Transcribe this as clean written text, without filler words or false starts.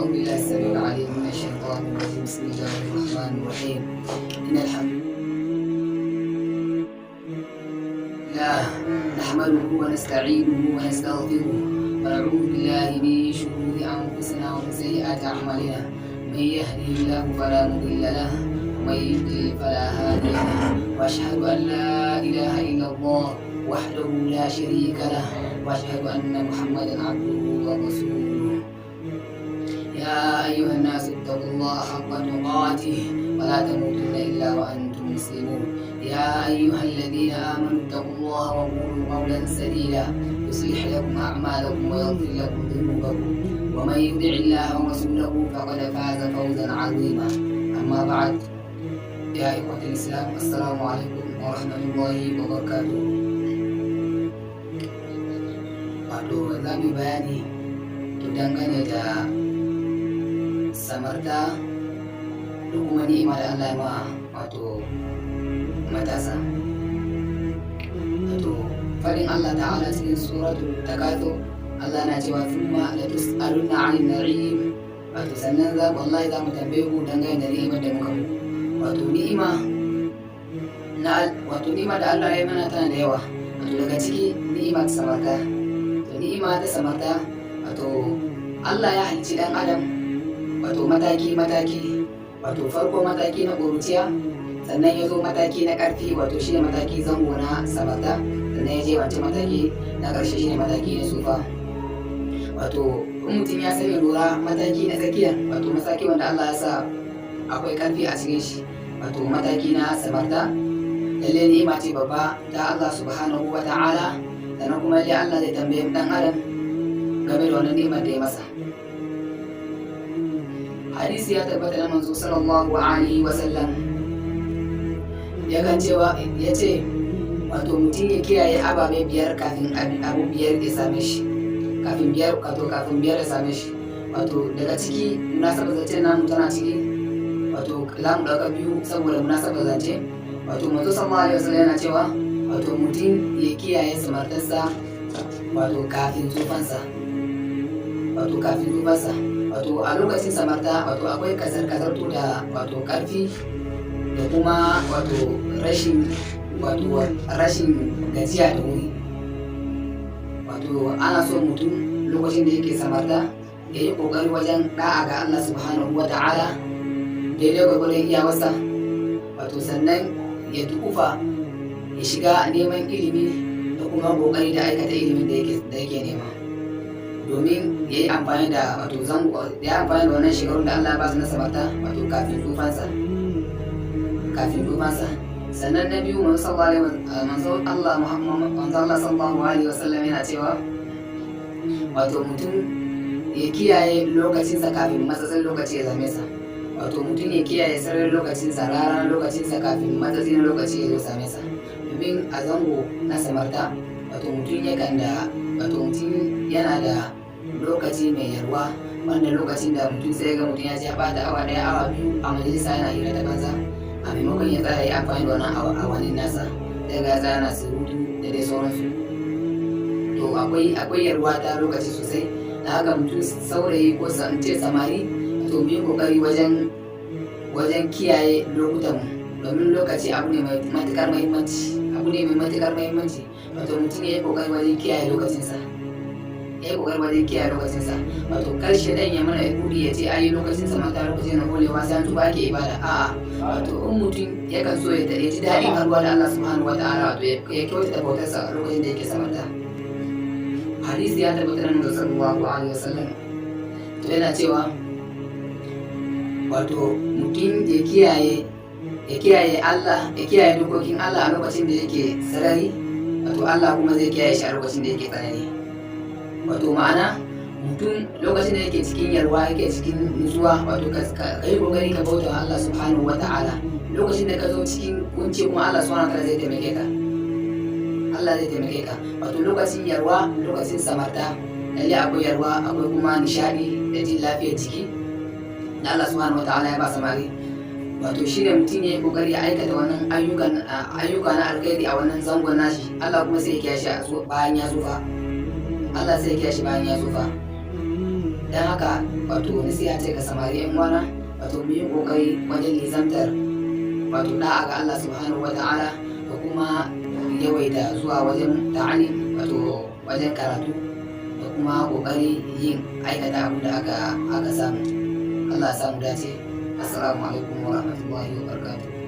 أعوذ بالله السميع العليم من الشيطان الرجيم. بسم الله الرحمن الرحيم. إن الحمد لله نحمده ونستعينه ونستغفره، ونعوذ بالله من شرور أنفسنا ومن سيئات أعمالنا. من يهده الله فلا مضل له، ومن يضلل فلا هادي له. وأشهد أن لا إله إلا الله وحده لا شريك له، وأشهد أن محمدا عبده ورسوله. يا أيها الناس اتقوا الله حق تقاته ولا تموتن إلا وأنتم مسلمون. يا أيها الذين آمنوا اتقوا الله وقولوا قولا سديدا يصلح لكم أعمالكم ويغفر لكم ذنوبكم، ومن يطع الله ورسوله فقد فاز فوزا عظيما. أما بعد، يا إخوة الإسلام، السلام عليكم ورحمة الله وبركاته. Wato za mu yi bayani to dangane da samarta da kuma ni'ima da Allah ya ma wato matasa. Wato faɗin Allah Ta'ala cikin Suratul Takathur, Allah na cewa: "Thumma la tus'alunna 'anil na'im." Wato sannan za wallahi za mu tambaye ku dangane da ni'imar da muka muku. Wato ni'ima na wato ni'ima da Allah ya mana tana da yawa. Wato daga ciki ni'ima ta samarta. To ni'ima ta samarta, wato Allah ya halicci dan adam wato mataki mataki. Wato farko mataki na ƙuruciya, sannan ya zo mataki na ƙarfi, wato shine mataki zango na samarta, sannan ya je wancan mataki na ƙarshe, shine mataki na tsufa. Wato in mutum ya sanya lura, mataki na tsakiya, wato mataki wanda Allah ya sa akwai ƙarfi a cikin shi, wato mataki na samarta, lalle ni'ima ce babba ta Allah Subhanahu wa Ta'ala. Sannan kuma lalle Allah zai tambaye dan adam game da wannan ni'imar da ya masa. Hadisi ya tabbata na manzo sallallahu alaihi wa sallam, yakan cewa, ya ce wato mutum ya kiyaye ababe biyar kafin abu biyar ya same shi, kafin biyar, wato kafin biyar ya same shi. Wato daga ciki, munasabar zance namu tana ciki, wato za mu ɗauka biyu saboda munasabar zance. Wato manzo sallallahu alaihi wasallam yana cewa wato mutum ya kiyaye samartarsa wato kafin tsufansa, wato kafin tsufansa. Wato a lokacin samarta, wato akwai kazar kazarto da wato karfi da kuma wato rashin gajiya da wuri. Wato ana so mutum lokacin da yake samarta ya yi ƙoƙari wajen ɗa'a ga Allah Subhanahu wa Ta'ala daidai gwargwadon iyawarsa, wato sannan ya dukufa ya shiga neman ilimi da kuma ƙoƙari da aikata ilimin da yake nema, domin ya yi amfani da wato zango ya amfani da wannan shekarun da Allah ya ba su na samarta, wato kafin tsufansa, kafin tsufansa. Sannan na biyu, manzo Allah sallallahu alaihi wasallam yana cewa wato mutum ya kiyaye lokacinsa kafin matsatsin lokaci ya same sa. Wato mutum ya kiyaye sararin lokacinsa, ranar lokacinsa, kafin matsatsi na lokaci ya zo same sa. Domin a zango na samarta, wato mutum yakan da wato mutum yana da lokaci mai yalwa, wanda lokacin da mutum sai ga mutum ya je ya bata awa 1, awa 2 a majalisa yana hira ta banza, a maimakon ya tsaya ya amfani da wannan awannin nasa, sai ga ya tsaya yana surutu da dai sauransu. To akwai yalwa ta lokaci sosai. Da haka mutum saurayi ko in ce samari, to mu yi kokari wajen kiyaye lokutan mu, domin lokaci abu ne mai matukar muhimmanci, abu ne mai matukar muhimmanci. Wato mutum ya yi kokari wajen kiyaye lokacinsa, ya yi kokari wajen kiyaye lokacinsa. Wato karshe dan ya mana buri ya ce ai lokacin samarta lokacin na holewa, sai an tuba ake ibada. A'a, wato in mutum yakan so ya ji daɗin haɗuwa da Allah Subhanahu wa Ta'ala, wato ya kyautata bautarsa a lokacin da yake samarta. Hadisi ya tabbata da manzo sallallahu alaihi wasallam, to yana cewa wato mutum ya kiyaye Allah, ya kiyaye dokokin Allah a lokacin da yake sarari, wato Allah kuma zai kiyaye shi a lokacin da yake tsanani. Wato ma'ana, mutum lokacin da yake cikin yalwa, yake cikin nutsuwa, wato ka yi kokari ka bauta wa Allah Subhanahu wa Ta'ala. Lokacin da ka zo cikin kunci kuma, Allah Subhanahu wa Ta'ala zai taimake ka, Allah zai taimake ka. Wato lokacin yalwa, lokacin samarta, lalle akwai yalwa, akwai kuma nishadi da jin lafiyar jiki da Allah Subhanahu wa Ta'ala ya ba samari. Wato shi ne mutum ya yi kokari ya aikata wannan ayyuka na alkhairi a wannan zangon nashi, Allah kuma sai ya kiyaye shi bayan ya tsufa. Allah sai ya kiyaye shi bayan ya tsufa. Don haka, wato nasiha ce ga samari yan uwana, wato mu yi kokari wajen nizamtar wato da'a ga Allah Subhanahu wata'ala da kuma yawaita zuwa wajen ta'alim, wato wajen karatu, da kuma kokari yin aikata abin da aka samu. Allah ya samu dace. Assalamu alaikum wa rahmatullahi wa barakatuh.